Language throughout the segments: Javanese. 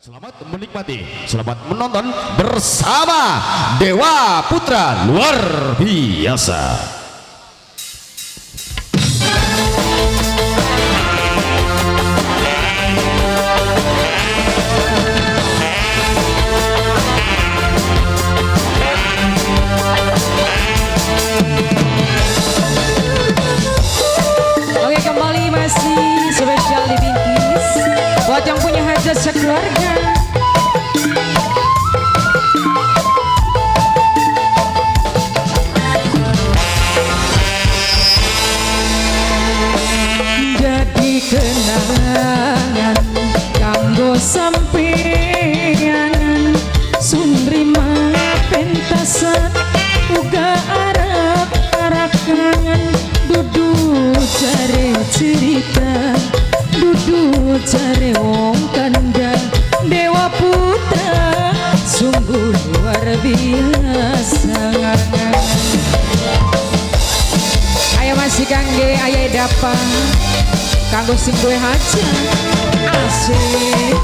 Selamat menikmati, selamat menonton bersama Dewa Putra luar biasa. Oke, kembali masih spesial di Bingkis buat yang punya hajat sekeluarga. Jadi kenangan kanggo sampeyan sundrima pentasan uga arep-arakangan dudu jare cerita dudu jare wong kanda Dewa Putra sungguh luar biasa. Ayo masih kangge ayah dapa kanggo sing duwe hajat asik.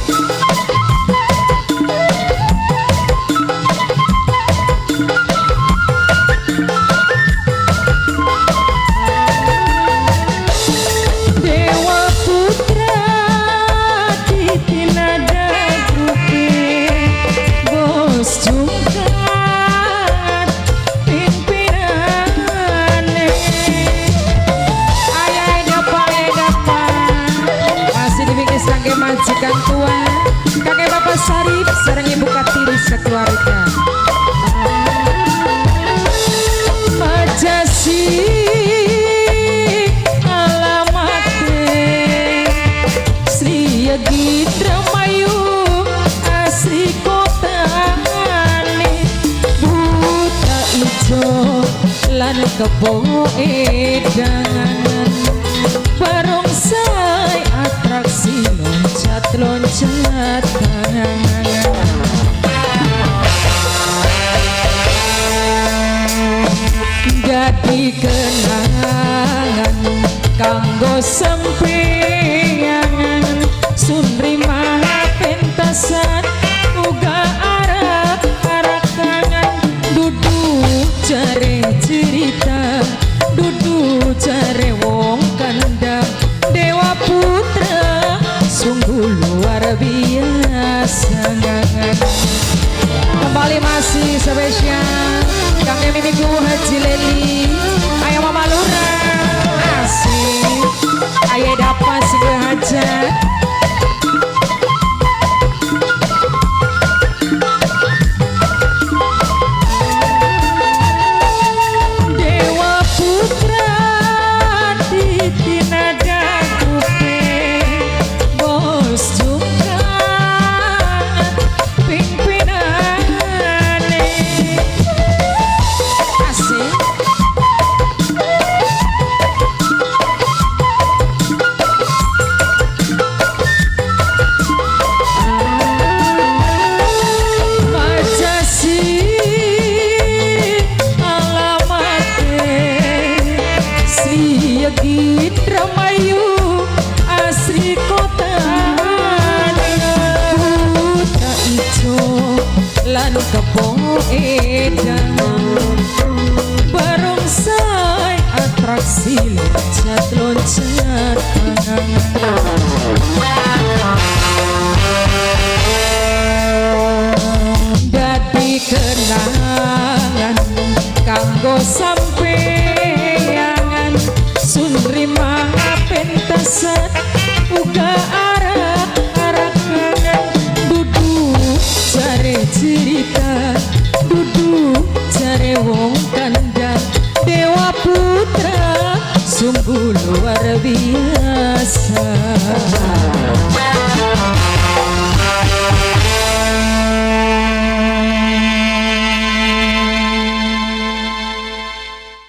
Dewa Putra titinada grupe bos jungkat pimpinane. Ayah dapa ayah dapa masih dibingkis kangge majikan tua kakek Bapak Sarip sareng Ibu Katiri sekeluarga. Majasi alamate Sri Indramayu asli kotane buta ijo lan kebo edangan barongsai atraksi loncat-loncat dadi kenangan kanggo sampeyan sunrima pentasan uga arak-arakangan dudu jare cerita dudu jare wong kanda Dewa Putra sungguh luar biasa. Kembali masih spesial kangge mimiku Haji Leli ayo Mama Lurah asik ayo dapat sing hajat. Dewa Putra titinada grupe bos jungkat pimpinane asik. Majasi alamate Sri Indramayu asli kotane buta ijo lan kebo edan barongsai atraksi loncat-loncat dadi kenangan kanggo sampeyan.